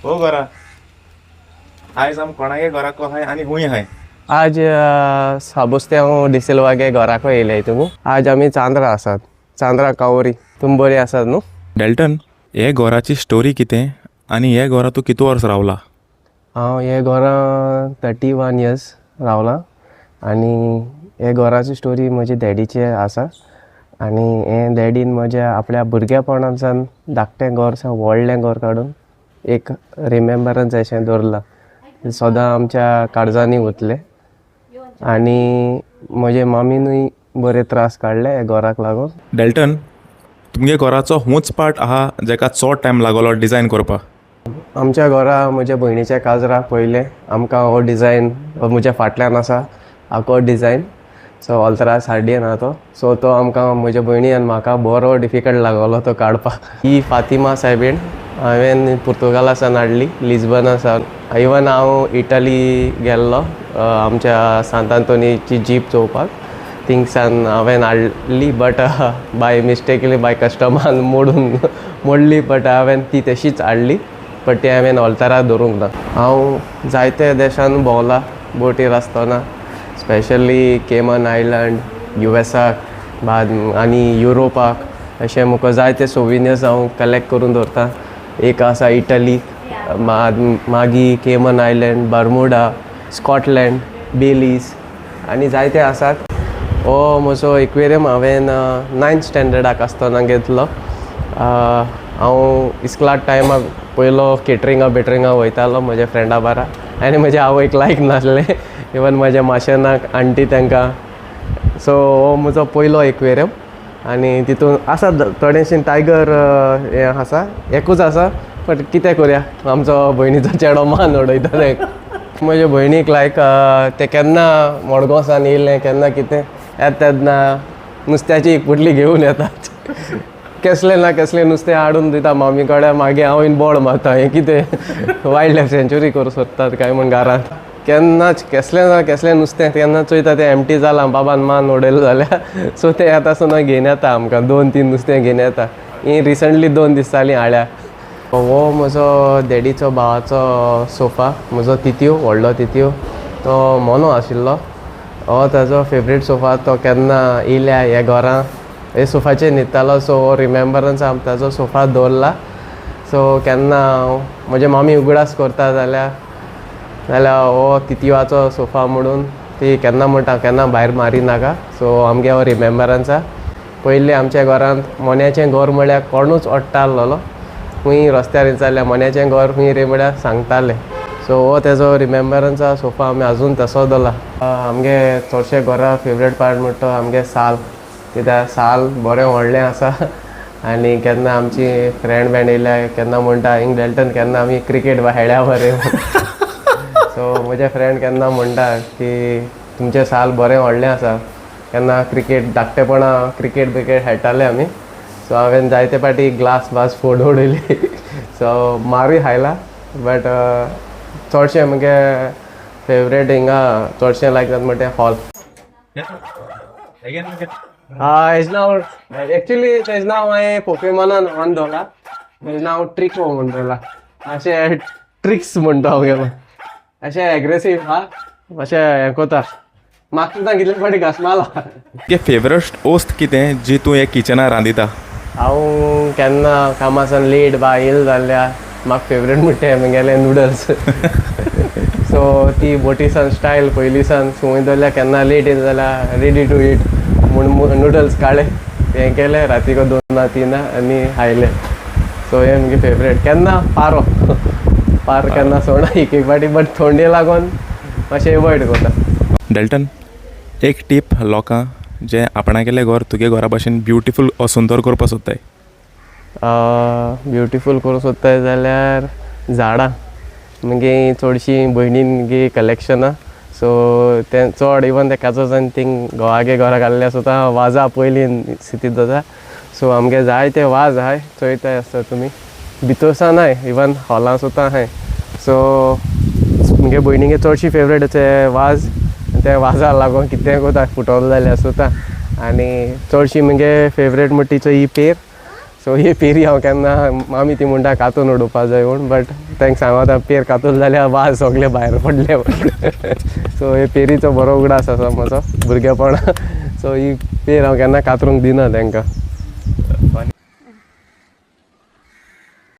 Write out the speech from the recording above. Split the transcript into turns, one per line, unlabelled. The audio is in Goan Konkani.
हो घरा आयज आम कोणागे घराको आहाय आनी हुंय आहाय.
आज साबुस्त्यांव डिसिल्वागे घराको येयले तुमी. आज आमी चांद्रा आसात, चांद्रा कावरी. तुमी बरी आसात न्हू?
डेल्टन, हे घराची स्टोरी कितें आनी हे घरा तूं कितू वर्स रावला?
हांव हे घरां 31 इयर्स रावलां आनी हे घराची स्टोरी म्हजी डॅडीची आसा. आनी हें डॅडीन म्हज्या आपल्या भुरगेपणासान धाकटें घर सा व्हडलें घर काडून एक रिमेम्बरन्स अशें दवरलां, सदां आमच्या काळजांनी उरतलें. आनी म्हजे मामीनूय बरे त्रास काडले हे घराक लागून.
डेल्टन, तुमगे घराचो हूंच पार्ट आहा जेका चोड टायम लागलो डिजायन करपाक?
आमच्या घरा म्हज्या भयणीच्या काजराक पयलें आमकां हो डिजायन म्हज्या फाटल्यान आसा आखो डिजायन, सो ऑल्तरा साडयेन आहा तो. सो तो आमकां म्हज्या भयणी आनी म्हाका बरो डिफिकल्ट लागलो तो काडपाक. ही फातिमा सायबीण हांवें पुर्तुगाला सावन हाडली, लिजबना सावन. इवन हांव इटली गेल्लो आमच्या सांत आंतोनीची जीप चोवपाक, थिंगसान हांवें हाडली, बट बाय मिस्टेकली बाय कस्टमरान मोडून मोडली, बट हांवें ती तशीच हाडली, बट ती हांवें ऑल्ताराक दवरूंक ना. हांव जायते देशान भोंवला बोटीर आसतना, स्पेशली केमन आयलंड, युएसाक बाद आनी युरोपाक. अशें म्हाका जायते सोविनियर्स हांव कलेक्ट करून दवरता. एक आसा इटली, मागीर केमन आयलंड, बर्मुडा, स्कॉटलँड, बेलीज आनी जायते आसात. हो म्हजो एक्वेरियम हांवें 9th स्टँडर्डाक आसतना घेतलो. हांव इस्कलाट टायमाक पयलो केटरिंगा बेटरिंगा वयतालो म्हज्या फ्रेंडा बारा आनी म्हज्या आवयक लायक नासलें, इवन म्हज्या माशेनाक आण्टी तांकां. सो हो म्हजो पयलो एक्वेरियम आनी तितून आसा थोडेशे टायगर हें आसा, एकूच आसा, बट कितें करुया, आमचो भयणीचो चेडो मान उडयता तें. म्हजे भयणीक लायक तें केन्ना मडगांव सावन येयलें केन्ना कितें येता तेन्ना नुस्त्याची एक पुटली घेवन येतात, केसलें ना केसलें नुस्तें हाडून दिता मामी कडेन. मागीर हांव इन बोड मारता, हें कितें वायल्ड लायफ सँच्युरी करूं सोदतात काय म्हूण घरांत. केन्नाच केसलें ना केसलें नुस्तें केन्ना चोयता तें एमटी जालां, बाबान मान उडयलें जाल्यार. सो तें येता आसतना घेवन येता आमकां 2-3 नुस्तें घेवन येता. ही रिसंटली 2 दीस जालीं हाडल्या. हो म्हजो डॅडीचो भावाचो सोफा, म्हजो तित्यो, व्हडलो तित्यो, तो मोनो आशिल्लो. हो ताजो फेवरेट सोफा, तो केन्ना येयल्या ह्या घरां हे सोफाचेर न्हिदतालो. सो हो रिमेम्बरन्स हांव ताजो सोफा दवरला. सो केन्ना हांव म्हजे मामी उगडास करता जाल्यार जाल्यार हो तितवाचो सोफा म्हणून ती केन्ना म्हणटा केन्ना भायर मारी नाका. सो आमगे हो रिमेम्बरन्सा. पयलीं आमच्या घरांत मोन्याचें घर म्हळ्यार कोणूच ओडटालो, खंय रस्त्यार विचारल्यार मोन्याचें घर खंय रे म्हळ्यार सांगताले. सो हो तेजो रिमेम्बरन्सा सोफा आमी आजून तसो दवरला. आमगे चडशे घरा फेवरेट पार्ट म्हणटा आमगे साल, कित्याक साल बरें व्हडलें आसा. आनी केन्ना आमची फ्रेंड बँड येयल्या केन्ना म्हणटा हिंग डेल्टन केन्ना आमी क्रिकेट खेळ्या मरे. सो म्हजे फ्रेंड केन्ना म्हणटा की तुमचें साल बरें व्हडलें आसा, केन्ना क्रिकेट धाकटेपणा क्रिकेट बिकेट खेळटाले आमी. सो हांवें जायते फावटी ग्लास बास फोड उडयली, सो मारूय खायला. बट चडशें म्हगे फेवरेट हिंगा चडशें लायक जाता म्हणटा हॉल. हेज नांव एक्चुली तेज नांव हांवें पोकेमॉना नांवान दवरला, तेजें नांव ट्रिको म्हूण दवरला. अशें ट्रिक्स म्हणटा हांव गेलो, अशें एग्रेसीव हा, अशें हें कोता, म्हाका सुद्दां कितले फावटी घास मारला.
तुगे फेवरेट वस्त कितें जी तूं हे किचनार रांदिता?
हांव केन्ना कामासान लेट बा येयलें जाल्यार म्हाका फेवरेट म्हणटा म्हगेले नुडल्स. सो ती बोटीसान स्टायल पयलीं सान सुंय दवरल्या, केन्ना लेट येयलें जाल्यार रेडी टू ईट म्हूण नुडल्स काडले, हें केलें रातीको 2 3 आनी खायलें. सो हें म्हगे फेवरेट. केन्ना पारो पार केन्ना सोडा एक एक फावटी, बट थंडे लागून मातशें एवॉयड करता.
डेल्टन, एक टीप लोकां जे आपणागेलें घर तुगे घरा भाशेन ब्युटिफूल ओ सुंदर करपाक सोदताय?
ब्युटिफूल करूंक सोदताय जाल्यार झाडां मुगे चडशीं भयणीन गे कलेक्शनां. सो तें चड इवन तें काजूसान थिंग घोवागे घरा घाल्लें सुद्दां वाजा पयलीं स्थितींत जाता. सो आमगे जायते वाज आहाय चोयताय आसता तुमी भितर सान आहाय, इवन हॉलां सुद्दां आहाय. सो मुगे भयणीगे चडशी फेवरेट ते वाज, ते वाजा लागून कितें कोता फुटोलो जाल्यार सुद्दां. आनी चडशी मुगे फेवरेट म्हणटा ती ही पेर. सो ही पेरी हांव केन्ना, मामी ती म्हणटा कातून उडोवपा जाय म्हूण, बट तांकां सांगता पेर कातून जाल्यार वाज सगळे भायर पडले. सो हे पेरीचो बरो उगडास आसा म्हजो भुरगेपणा. सो ही पेर हांव केन्ना कातरूंक दिना तांकां.